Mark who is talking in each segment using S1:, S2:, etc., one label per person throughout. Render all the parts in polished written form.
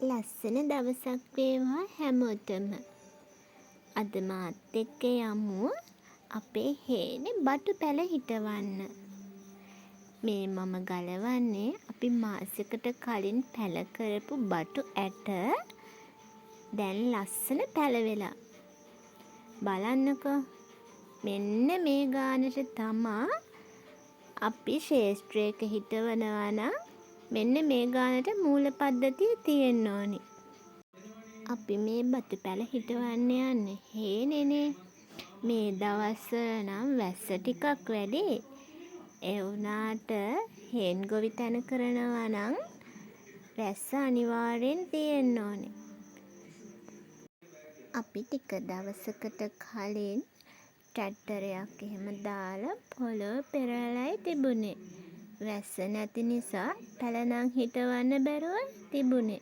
S1: ලස්සන දවසක් වේවා හැමෝටම. අද මාත් එක්ක යමු අපේ හේනේ බටු පැල හිටවන්න. මේ මම ගලවන්නේ අපි මාසෙකට කලින් පැල කරපු බටු ඇට දැන් ලස්සන පැල වෙලා. බලන්නකෝ, මෙන්න මේ ගානට තමා අපි ක්ෂේත්‍රයක හිටවනවා නම් මෙන්න මේ ගානට මූල පද්ධතිය තියෙන්න ඕනි. අපි මේ බටු පැල හිටවන්න යන්නේ හේනෙනේ. මේ දවස්වල නම් වැස්ස ටිකක් වැඩියි. ඒ වුණාට හේන් ගොවිතැන කරනවා නම් වැස්ස අනිවාර්යෙන් තියෙන්න ඕනේ. අපි ටික දවසකට කලින් ට්‍රැක්ටරයක් එහෙම දාලා පොළොව පෙරලලයි තිබුණේ. වැස්ස නැති නිසා පැල නම් හිටවන්න බැරුවයි තිබුණේ.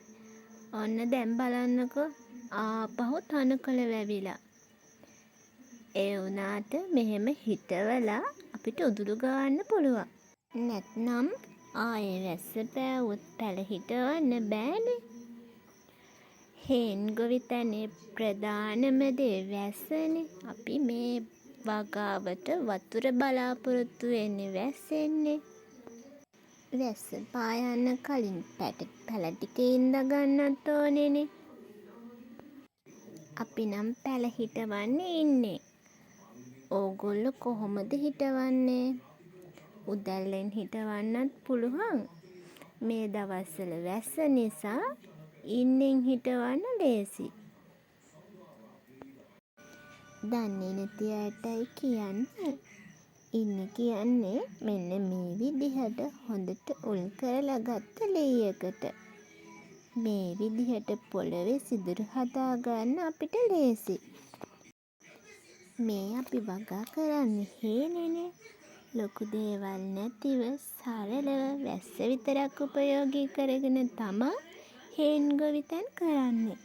S1: ඔන්න දැන් බලන්නකෝ, ආපහු තනකොළ වැවිලා. ඒ වුණාට මෙහෙම හිටවලා අපිට උදුළු ගාන්න පුළුවන්. නැත්නම් ආයේ වැස්ස පෑව්වොත් පැල හිටවන්න බෑනේ. හේන් ගොවිතැනේ ප්‍රධානම දේ වැස්සනේ. අපි මේ වගාවට වතුර බලාපොරොත්තු වෙන්නේ වැස්සෙන්නේ. වැස්ස පා යන්න කලින් පැල ටික ඉන්ද ගන්නත් ඕනෙනේ. අපි නම් පැල හිටවන්නේ ඉන්නෙන්. ඕගොල්ලෝ කොහොමද හිටවන්නේ? උදැල්ලෙන් හිටවන්නත් පුළුවන්. මේ දවස්වල වැස්ස නිසා ඉන්නෙන් හිටවන්න ලේසියි. දන්නේ නැති අයටයි කියන්න, ඉන්න කියන්නේ මෙන්න මේ විදිහට හොඳට උල් කරලා ගත්ත ලී එකට. මේ විදිහට පොළවේ සිදුරු හදාගන්න අපිට ලේසියි. මේ අපි වගා කරන්නේ හේනෙනේ. ලොකු දේවල් නැතිව සරලව වැස්ස විතරක් උපයෝගී කරගෙන තමා හේන් ගොවිතැන් කරන්නේ.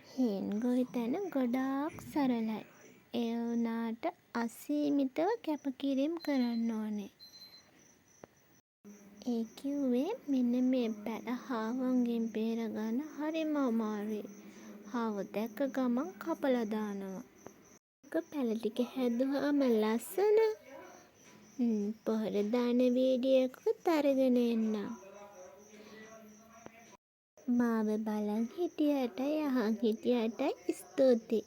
S1: හේන් ගොවිතැන ගොඩාක් සරලයි. ඒ වුණාට අසීමිතව කැපකිරීම් කරන්න ඕනේ. ඒ කිව්වේ මෙන්න මේ පැල හාවොන්ගෙන් බේරගන්න හරිම අමාරුයි. හාවෝ දැක්ක ගමන් කපලා දානවා. පැල ටික හැදුවාම ලස්සන. පොහොර දාන වීඩියෝ එකකුත් අරගෙන එන්නම්. මාව බලන් හිටියටයි අහන් හිටියටයි ස්තූතියි.